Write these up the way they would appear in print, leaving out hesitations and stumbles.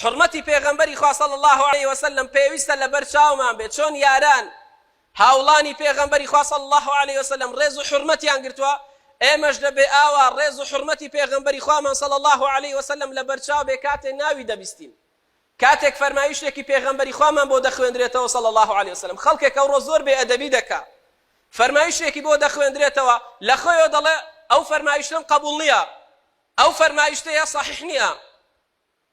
حوڕمەتی پێغەمبەری خوا صلی اللە علیە وسلم پێویستە لەبەر چاومان بێت چۆن یاران هاوڵانی پێغەمبەری خوا صلی اللە علیە وسلم ڕێز و حوڕمەتیان گرتووە ئێمەش دەبێ ئاوا ڕێز و حوڕمەتی پێغەمبەری خوامان صلی اللە علیە وسلم لەبەر چاو بێ کاتێ ناوی دەبیستین کاتێک فەرمایشتێکی پێغەمبەری خوامان بۆ دەخوێندرێتەوە صلی اللە علیە وسلم خەڵکێک ئەوڕۆ زۆر بێ ئەدەبی دەکا فەرمایشتێکی بۆ دەخوێندرێتەوە لە خۆیەوە دەڵێ ئەو فەرمایشتەم قبوڵ نییە ئەو فەرمایشتەیە صحیح نییە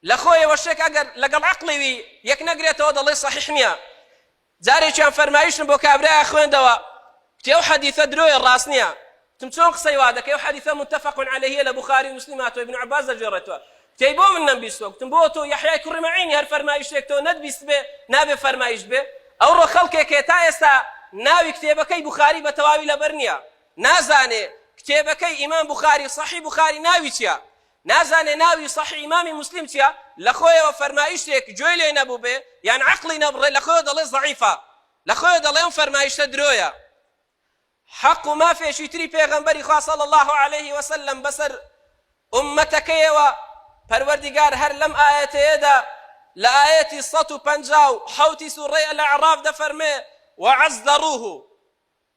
لە خۆیەوە شتێک ئەگەر لەگەڵ عەقڵی وی یەک نەگرێتەوە دەڵێ صحیح نییە. جارێکیان فەرمایشتم بۆ کابرایە خوێندەوە کوتی ئەو حەدیثە درۆیە ڕاست نییە. کوتم چۆن قسەی وا دەکەی ئەو حەدیثە متفق علیه لە بوخاری و موسلیم هاتووە ابن عباس دەگێڕێتەوە. کوتی ئەی بۆ من نەمبیستووە؟ کوتم بۆ تۆ یەحیای کوڕی مەعینی هەر فەرمایشتێک تۆ نەتبیستبێ نابێ فەرمایشت بێ؟ ئەوڕۆ خەڵکێک هەیە تا ئێستا ناوی کتێبەکەی بوخاری بە تەواوی لەبەر نییە نازانێ کتێبەکەی ئیمام بوخاری صحیح بوخاری ناوی چییە نازانێ ناوی صحیح ئیمامی موسلیم چیە، لەخۆیەوە فەرمایشتێک گوێی لێ نەبووبێ یان عەقڵی نەبڕێ لەخۆیەوە دەڵێ زەعیفە، لەخۆیەوە دەڵێ ئەم فەرمایشتە درۆیە. حەق و مافێکی تری پێغەمبەری خوا صلی اللە علیه وسلم بەسەر ئوممەتەکەیەوە پەروەردیگار هەر لەم ئایەتەیەدا لە ئایەتی 157 ی سوڕەی الاعراف دەفەرمێ وعزروه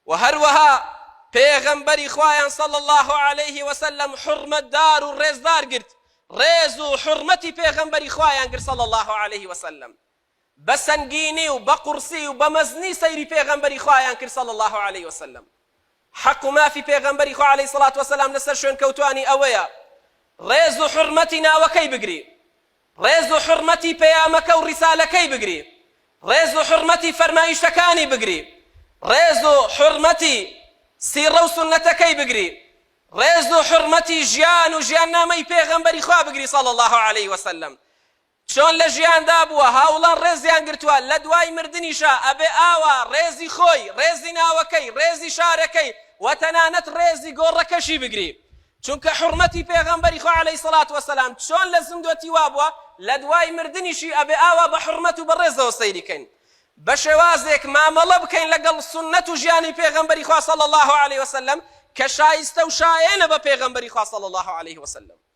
وە هەروەها پێغەمبەری خوایان صلی اللە علیه وسلم حوڕمەتدار و ڕێزدار گرت، ڕێز و حوڕمەتی پێغەمبەری خوایان گرت صلی اللە علیه وسلم، بە سەنگینی و بە قوڕسی و بە مەزنی سەیری پێغەمبەری خوایان کرد صلی اللە علیه وسلم. حەق و مافی پێغەمبەری خوا علیه الصلوة والسلام لەسەر شوێنکەوتوانی ئەوەیە ڕێز و حوڕمەتی ناوەکەی بگری، ڕێز و حوڕمەتی پەیامەکە و ڕیسالەکەی بگری، ڕێز و حوڕمەتی فەرمایشتەکانی بگری، ڕێز و حوڕمەتی سیڕە و سوننەتەکەی بگری، ڕێز و حوڕمەتی ژیان و ژیاننامەی پێغەمبەری خوا بگری صلی اللە علیه وسلم. چۆن لە ژیاندا بووە هاوڵان ڕێزیان گرتووە، لە دوای مردنیشا ئەبێ ئاوا ڕێزی خۆی، ڕێزی ناوەکەی، ڕێزی شارەکەی و تەنانەت ڕێزی گۆڕەکەشی بگری. چونکە حوڕمەتی پێغەمبەری خوا علیە سڵات وسلام چۆن لە زیندوەتی وابوە لە دوای مردنیشی ئەبێ ئاوا بە حوڕمەت و بە ڕێزەوە سەیری کەین بە شێوازێک مامەڵە بکەین لەگەڵ سوننەت و ژیانی پێغەمبەری خوا صلی اللە علیە وسلم کە شایستە و شایەنە بە پێغەمبەری خوا صلی اللە علیه وسلم.